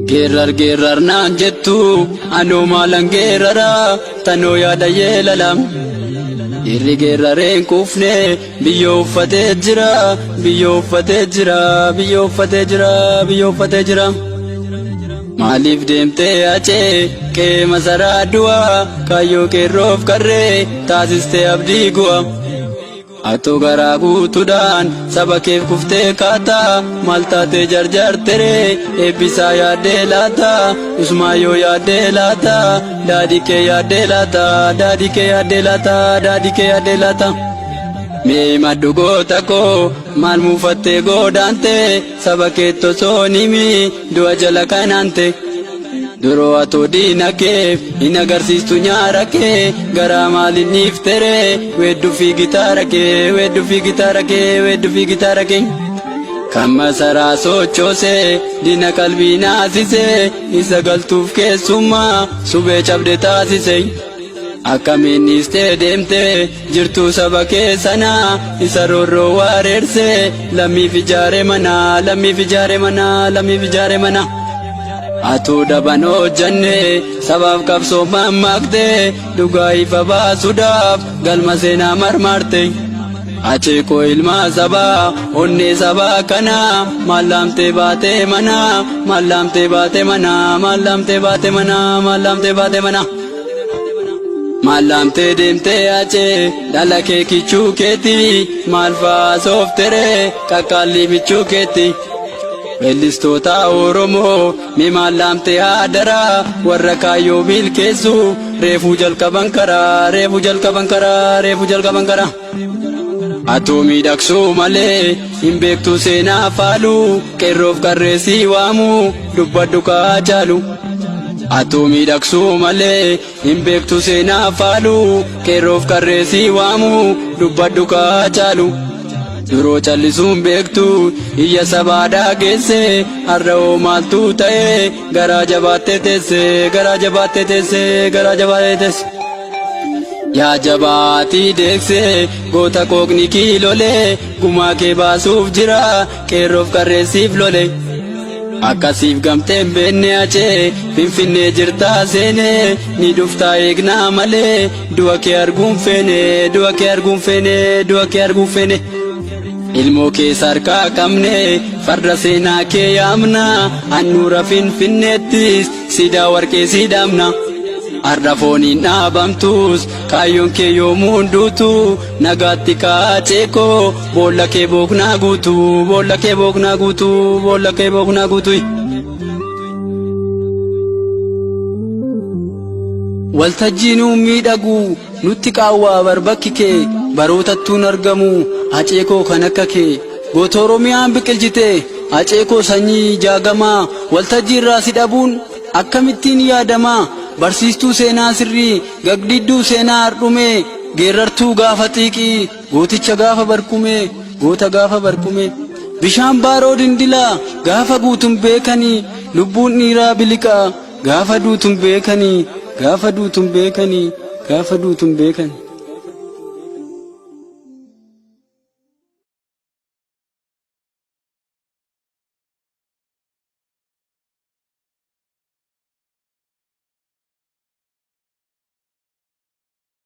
Geerrar geerrar naan jettu anoo maalan geerrara tanoo yaada yeelala. Dhiirri geerrareen kuufne biyyoo uffatee jira biyyoo uffatee jira biyyoo uffatee jira biyyoo uffatee jira. Maaliif deemtee acee qe'ee masaraa du'aa kaayyoo qeerroof qarree taasistee abdii gu'a. Atoo garaa guutuudhaan saba keef kuftee kaata maal taatee jarjarteree eebbisaa yaaddee laata usmaayoo yaaddee laata daadhii kee yaaddee laata daadhii kee yaaddee laata daadhii kee yaaddee laata. Mee maddu goota koo maal muufattee goodaante saba keetti osoo himi du'a jala kanaante. Duroo atoo diina keef hin agarsiistu nyaara kee garaa maaliin dhiifteree weedduu fi gitaara kee weedduu fi gitaara kee weedduu fi gitaara kee. Kan masaraa sochoosee diina qalbii naasisee isa galtuuf keessummaa subee cabde taasise. Akkamiin dhiistee deemtee jirtuu saba kee sanaa isa roorroo waareersee lammiif ijaare mana lammiif ijaare mana lammiif ijaare mana. Atuu daban hojjanne sabaaf qabsoo mammaakte dhugaa ifa baasuudhaaf galma seenaa marmarte. Acheekoo ilmaa sabaa onnee sabaa kanaa maallaamtee baatee mana maallaamtee baatee mana maallaamtee baatee mana maallaamtee baatee mana. Maallaamtee deemtee acee dhala kee kichuu keetti maal fa'aa soofteree qaqqaallii michuu keetti. Weellistoota Oromoo mee maallaamtee haadaraa warra kaayyoo milkeessu reefuu jalqaban karaa reefuu jalqaban karaa reefuu jalqaban karaa. Atuu miidhagsuu malee hin beektu seenaa faalu qeerroof qarreessii waamu dubbadhu kaa caalu. Atuu miidhagsuu malee hin beektu seenaa faalu qeerroof qarreessii waamu dubbadhu kaa caalu. Duroo callisuun beektu iyya sabaa dhaageesse har'a hoo maaltu ta'e garaa jabaattee teesse garaa jabaattee teesse garaa jabaattee teesse. Yaa jabaatii deeksee goota qooqni kiilolee gumaa kee baasuuf jira qeerroof qarreessiif lole. Akkasiif gamteen beenne acee finfinnee jirtaa seenee ni dhuftaa eegnaa malee du'a kee arguun feene du'a kee arguun feene du'a kee arguun feene. Ilmoo kee sarkaa qabne farda seenaa kee yaamna handhuura finfinneettis siidaa warqee sii dhaabna. Har'a fooniin dhaabamtus kaayyoon kee yoomuu hunduutu nagaatti kaacee koo boolla kee booknaa guutu boolla kee booknaa guutu boolla kee booknaa guutu. Waltajjii nuun miidhagu nutti qaawwaa barbakki kee barootattuun argamu hacee koo kan akka kee goota Oromiyaan biqilchite hacee koo sanyii jaagamaa waltajjii irraa si dhabuun akkamittiin yaadamaa barsiistuu seenaa sirrii gagdidduu seenaa hardhumee geerrartuu gaafa xiiqii gooticha gaafa barkumee goota gaafa barkumee bishaan baaroo dindilaa gaafa guutun beekanii lubbuun dhiiraa biliqaa gaafa duutun beekanii gaafa duutun beekanii gaafa duutun beekanii.